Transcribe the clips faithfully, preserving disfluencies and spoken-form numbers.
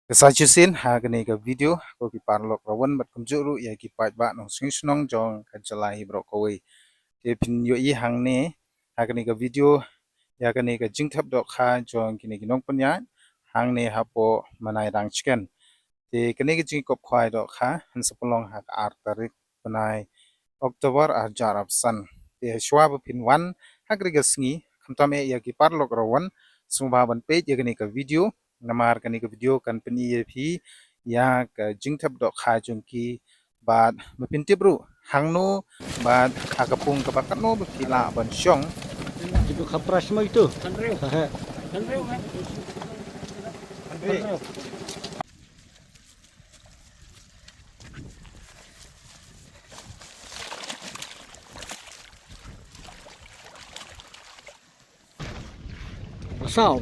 Ka sa shisien ha kane ka video, ko ki paralok rawan bad kumjuh ruh ïa ki paidbah nongshong shnong jong ka jylla hi baroh kawei. Te phin ïohi hangne ha kane ka video ïa kane ka jingthep dohkha jong kine ki nongpynïaid hangne hapoh Manairang Chicken. Te kane ka jingkop khwai dohkha kan sa pynlong ha ka ar tarik bnai October arhajar arphew san. Te shuwa ba phin wan ha kane ka sngi, khamtam eh ïa ki paralok rawan, sngewbha ban peit ïa kane ka video, namar kane ka video kan pyni ïa phi ïa ka jingthep dohkha jong ki, bad ba phin tip ruh hangno bad ha ka pung kaba katno ba ki lah ban shong. Ki dohkha prize mo itu. Hynriew. Hynriew, eh. Hynriew. Saw.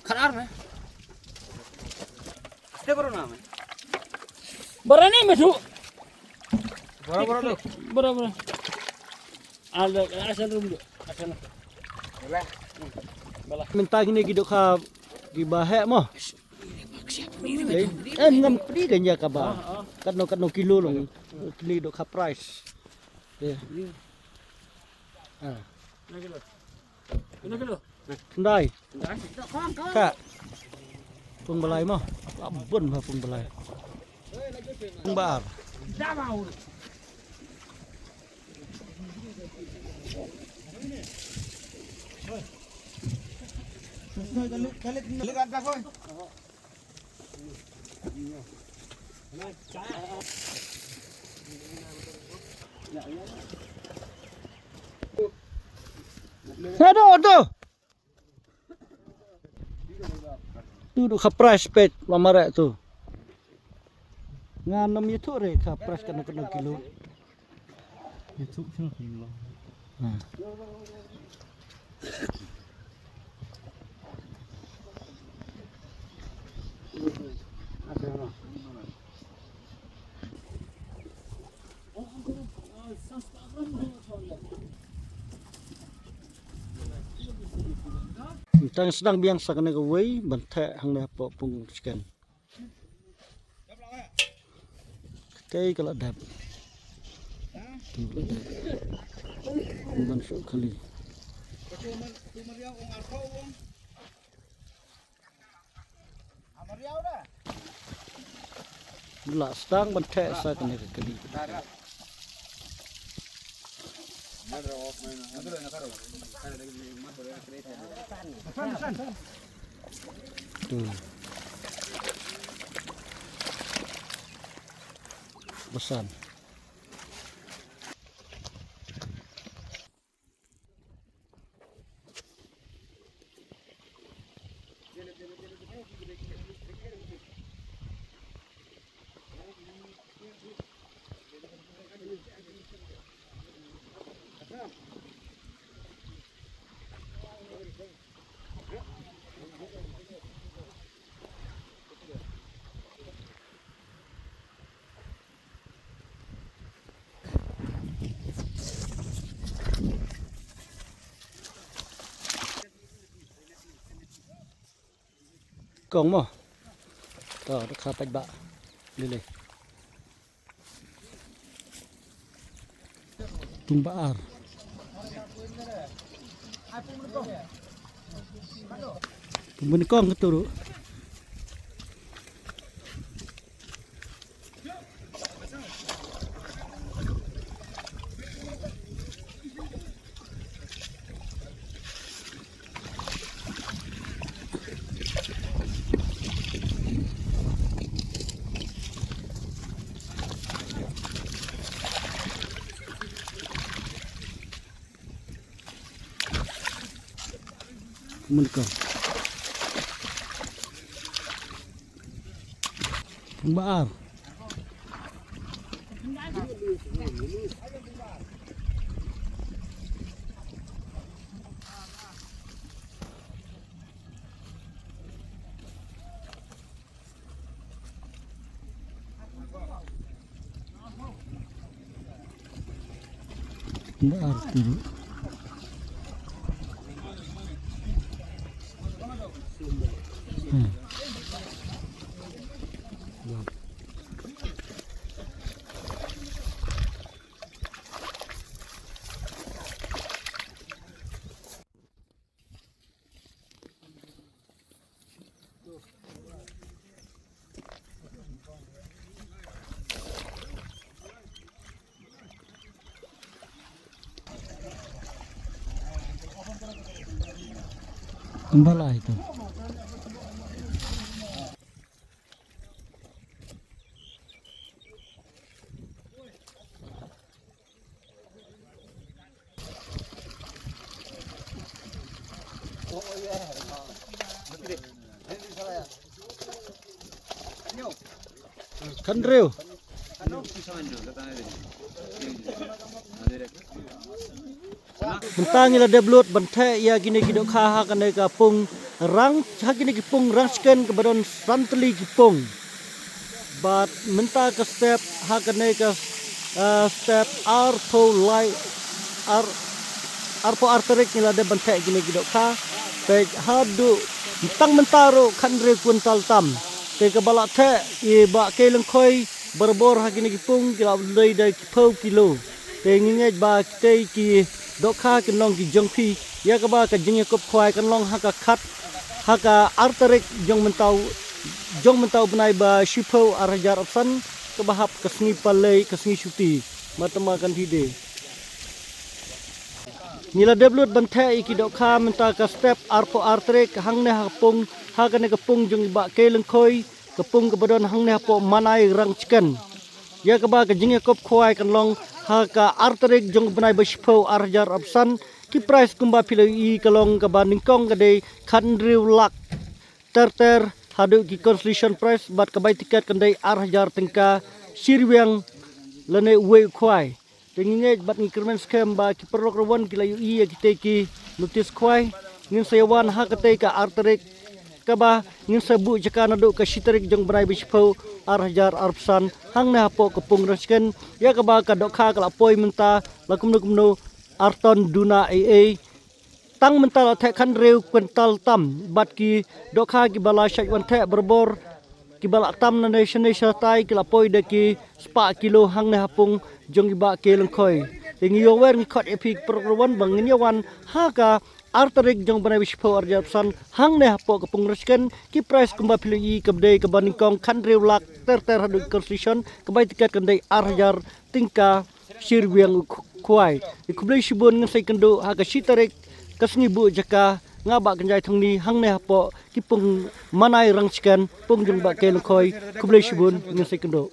Khat ar me. Aste koro na me. Barani me tu. Bora, bora tu. Bora, bora. Ala, asal rum tu. Asal. Bala. Bala. Mynta kine ki dohkha kiba heh mo. Eh, ngam pynïaid ïa kaba. Katno, katno kilo long. Kine dohkha prize. Eh. Ah. Khyndai. Ka. Pung balai mo. Abon ha pung balai. Pung bar. Aduh, aduh. Tu dohkha prize pet la mareh tu. Nga nam ïathuh re ka prize katno katno kilo. Ïathuh katno kilo. Ha. Tang sdang biang sa kane kawei ban theh hangne hapoh pung chicken. Kaei ka la dep. Kaei ka la dep. Ban shu khali. La sdang ban theh sa kane ka kali. Hmm. Pesan. Kong mo. To, dohkha paidbah. Lele. Pung ba ar. Pung ba nyngkong ka tu ruh. Kumne ka. Ba ar. Arti. Hmm. Balai tu. Khandrew. Mynta ngi la dep lut ban theh ïa kine ki dohkha ha kane ka pung rang, ha kine ki pung rang sken kaba don san tylli ki pung. Bad mynta ka step ha kane ka, ah, step arphew lai, ar, arphew ar tarik ngi la dep ban theh kine ki dohkha. Te haduh tang mynta ruh khathynriew kwintal tam. Te kaba la theh i Bah K. Lyngkhoi, barabor ha kine ki pung ki la dei da ki phew kilo. Te ngi ngeit ba kitei ki dohkha kin long ki jong phi. Ïa kaba ka jingïakob khwai kan long ha ka khat, ha ka ar tarik jong mynta u, jong mynta u bnai ba shiphew ar hajar arphew san, kaba hap ka sngi Palei, ka sngi Shuti. Matama kan thide. Ngi la dep lut ban theh ïa ki dohkha mynta ka step arphew ar tarik hangne ha ka pung, ha kane ka pung jong i Bah K. Lyngkhoi, ka pung kaba don hangne hapoh Manai Rangchiken. Ïa kaba ka jingïakob khwai kan long ha ka ar tarik jong u bnai ba shiphew ar hajar arphew san. Ki prize kumba phi la ïohi ka long kaba nyngkong ka dei khathynriew lak ter ter haduh ki consolation prize bad ka bai tiket kan dei ar hajar tyngka shi rwiang lane uwei u khwai. Te ngi ngeit bad ngi kyrmen skhem ba ki paralok ruh wan ki la ïohi ïa kitei ki notice khwai. Ngin sa ïa wan ha katei ka ar tarik kaba ngin sa buh jaka naduh ka shi tarik jong u bnai ba shiphew ar hajar arphew san hangne hapoh ka pung Rangchiken. Ïa kaba ka dohkha ka la poi mynta la kumno kumno ar ton duna ei ei. Tang mynta la theh khathynriew kwintal tam bad ki dohkha kiba la shait wan theh barabor kiba la tam nangne shane shatai ki la poi da ki spah kilo hangne ha pung jong i Bah K. Lyngkhoi. Te ngi ïoh wer ngi khot ïa phi ki paralok ruh wan ba ngin ïa wan ha ka ar tarik jong u bnai ba shiphew ar hajar arphew san hangne hapoh ka pung Rangchiken. Ki prize kumba phi la ïohi kaba dei kaba nyngkong khathynriew lak ter ter haduh ki consolation, ka bai tiket kan dei ar hajar tyngka shi rwiang u khwai. Te khublei shibun, ngin sa ïakynduh ha ka shi tarik ka sngi buh jaka. Nga Bah Kynjai Thongni hangne hapoh ki pung Manai Rangchiken, pung jong Bah K. Lyngkhoi. Khublei shibun, ngin sa ïakynduh.